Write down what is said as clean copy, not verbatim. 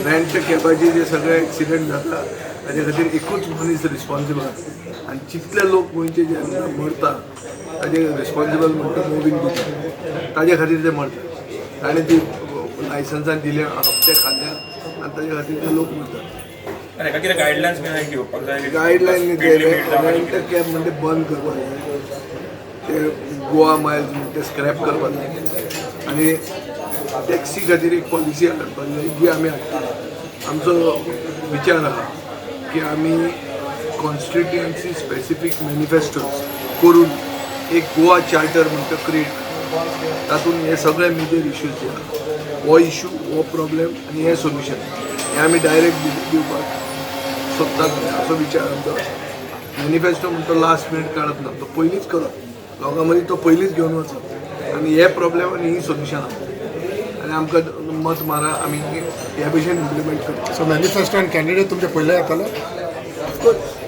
Rent कॅबाचे जे सगळे accident जाता ताजे खातीर एकूच मनीस रिस्पॉन्सिबल आसा आनी जितले लोक गोंयचे जे मरता ताजे रिस्पॉन्सिबल म्हणटा मोबीन गुजर. ताजे खातीर ते मरता. ताणें ती लायसन्सां दिल्या, हप्ते खाल्ल्या आनी ताजे खातीर ते लोक मरतात. आनी हेका कितें गायडलायन्स बी घेवपाक जाय? गायडलायन स्पीड लिमीट जावं आनी रेंट कॅब म्हणजे बंद करपाक जाय, ते गोवा मायल्स म्हणजे ते स्क्रॅप करपाक जाय आनी टॅक्सी खातीर एक पॉलिसी हाडपाक जाय जी आमी हाडटले. आमचो विचार आहा की आमी कॉन्स्टिट्युएन्सी स्पेसिफीक मॅनिफेस्टोज करून एक गोवा चार्टर म्हणटा क्रिएट, तातूंत हे सगळे मेजर इश्यूज जे आहा, हो इशू, हो प्रॉब्लेम आनी हें सोल्युशन हें आमी डायरेक्ट दिवपाक सोदतात असो विचार आमचो आसा. मॅनिफेस्टो म्हणटा तो लास्ट मिनीट काडप ना, तो पयलींच करप, लोकां मदीं तो पयलींच घेवन वचप आनी हे प्रॉब्लेम आनी ही सोल्युशनां आनी आमकां मत मारा, आमी ह्या भशेन इम्प्लिमेंट करता. सो मॅनिफेस्टो आनी कॅन्डिडेट तुमचे पयले येतले? Of course.